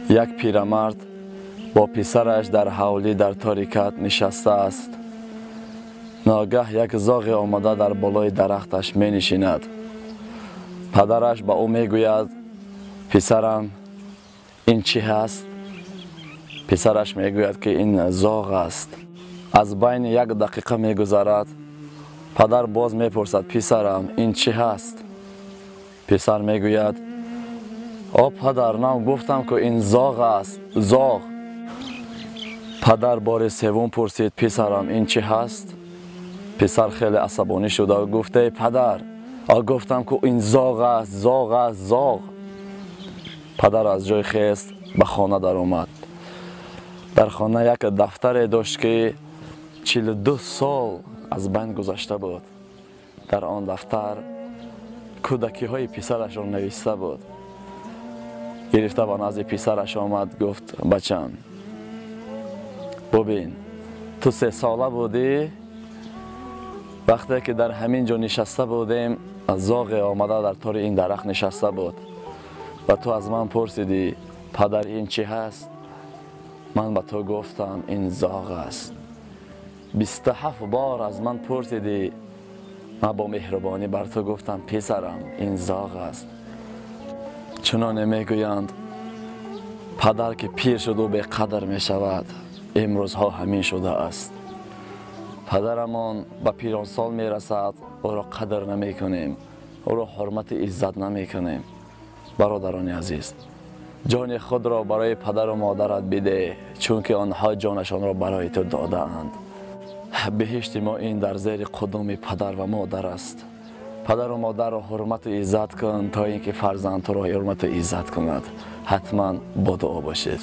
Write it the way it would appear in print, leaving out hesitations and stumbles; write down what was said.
Як пирамард бо писараш дар ҳавлӣ дар торикат нишастааст. Ногаҳ як зоғе омада дар болои дарахташ менишинад. Падараш ба ӯ мегӯяд: писарам, ин чӣ ҳаст? Писараш мегӯяд, ки ин зоғ аст. Аз байни як дақиқа мегузарад. Падар боз мепурсад: писарам, ин чӣ ҳаст? Писар мегӯяд: о падар, ман гуфтам, ки ин зоғ аст, зоғ. Падар бори севум пурсид: писарам, ин чӣ ҳаст? Писар хеле асабонӣ шуда гуфт: эй падар, гуфтам, ки ин зоғ аст, зоғ аст, зоғ. Падар аз ҷой хест, ба хона даромад. Дар хона як дафтаре дошт, ки 42 сол аз байн гузашта буд. Дар он дафтар кӯдакиҳои писарашро нависта буд. Гирифта ба назди писараш омад, гуфт: бачам, бубин, ту 3 сола будӣ, вақте ки дар ҳамин ҷо нишаста будем, зоғе омада дар тори ин дарахт нишаста буд ва ту аз ман пурсидӣ: падар, ин чӣ ҳаст? Ман ба ту гуфтам, ин зоғ аст. 27 бор аз ман пурсидӣ, ман бо меҳрубонӣ бар ту гуфтам: писарам, ин зоғ аст. Чуноне мегӯянд, падар ки пир шуд, ӯ беқадр мешавад. Имрӯзҳо ҳамин шудааст. Падарамон ба пиронсол мерасад, ӯро қадр намекунем, ӯро ҳурмати иззат намекунем. Бародарони азиз, ҷони худро барои падару модарат бидеҳ, чунки онҳо ҷонашонро барои ту додаанд. Биҳишти мо ин дар зери қудуми падар ва модар аст. Падару модарро ҳурмату иззат кун, то ин ки фарзанд туро ҳурмату иззат кунад. Ҳатман бо дуо бошед.